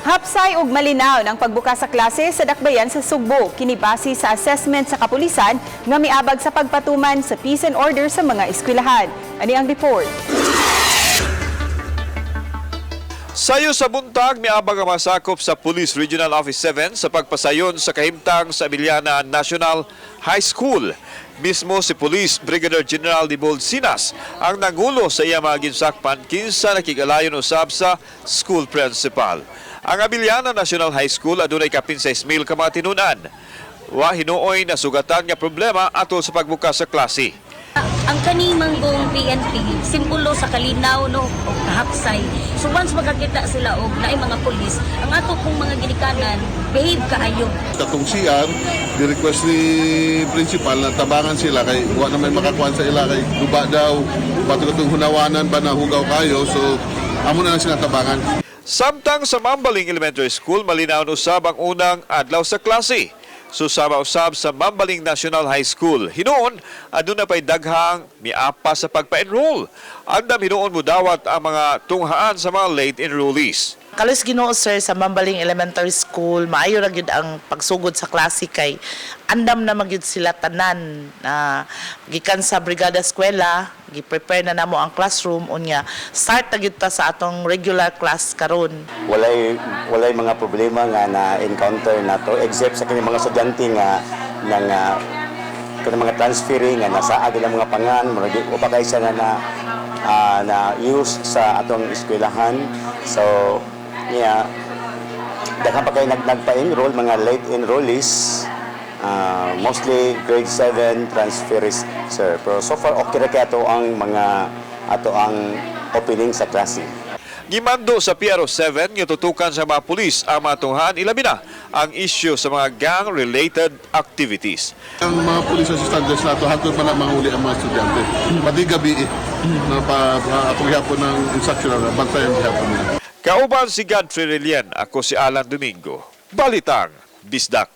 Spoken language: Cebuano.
Hapsay ug malinaw ng pagbuka sa klase sa Dakbayan sa Sugbo, kini base sa assessment sa kapulisan nga miabag sa pagpatuman sa peace and order sa mga eskwelahan. Ani ang report. Sayo sa buntag, miabag ang masakop sa Police Regional Office 7 sa pagpasayon sa kahimtang sa Abellana National High School. Mismo si Police Brigadier General Debold Sinas ang nangulo sa iya mga ginsakpan kinsa nakigalayon usab sa school principal. Ang Abellana National High School adunay kapin 6,000 ka mga tinunan. Wa hinuoy nasugatan nga problema atol sa pagbukas sa klase. Ang kaning manggong PNP, simbolo sa kalinaw, no, o kahapsay. So once makakita sila og naay mga pulis, ang ato pong mga ginikanan, behave kaayo. Katong CR, di-request ni principal na tabangan sila kay wa na may makakuan sa ila kay guba daw, bato katong hunawanan ba na hugaw kayo, so amo na lang sila tabangan. Samtang sa Mambaling Elementary School, malinaw usab ang unang adlaw sa klase. Susama usab sa Mambaling National High School. Hinuon, aduna pa'y daghang miapa sa pagpa-enroll. Andam hinuon mudawat ang mga tunghaan sa mga late enrollees. Kaluoy Ginoo, sir, sa Mambaling Elementary School, maayo ra gyud ang pagsugod sa klase kay andam na magyud sila tanan na gikan sa brigada eskwela, gi-prepare na namo ang classroom, unya start na gyud ta sa atong regular class karon. Walay mga problema nga na encounter nato except sa kanyang mga estudyante nga nang kanang mga transferring nga nasaad ilang mga pangan, murag wa pa kay siya na use sa atong eskwelahan. So yeah, daghan pa kay nagpa-enroll, mga late enrollees, mostly grade 7 transferees, sir, pero so far okay ra kay ato ang mga ato ang opening sa klase. Gimando sa PRO 7 nga tutukan sa mga pulis ang mga tunghaan, ilabi na ang issue sa mga gang-related activities. Ang mga police assistant nato hantod pa na manguli ang mga estudyante. Pati gabi eh, na pa, atong gihapon ng instructional, bantayan gihapon nila. Kauban si Godfrey Relian, ako si Alan Domingo. Balitang Bisdak.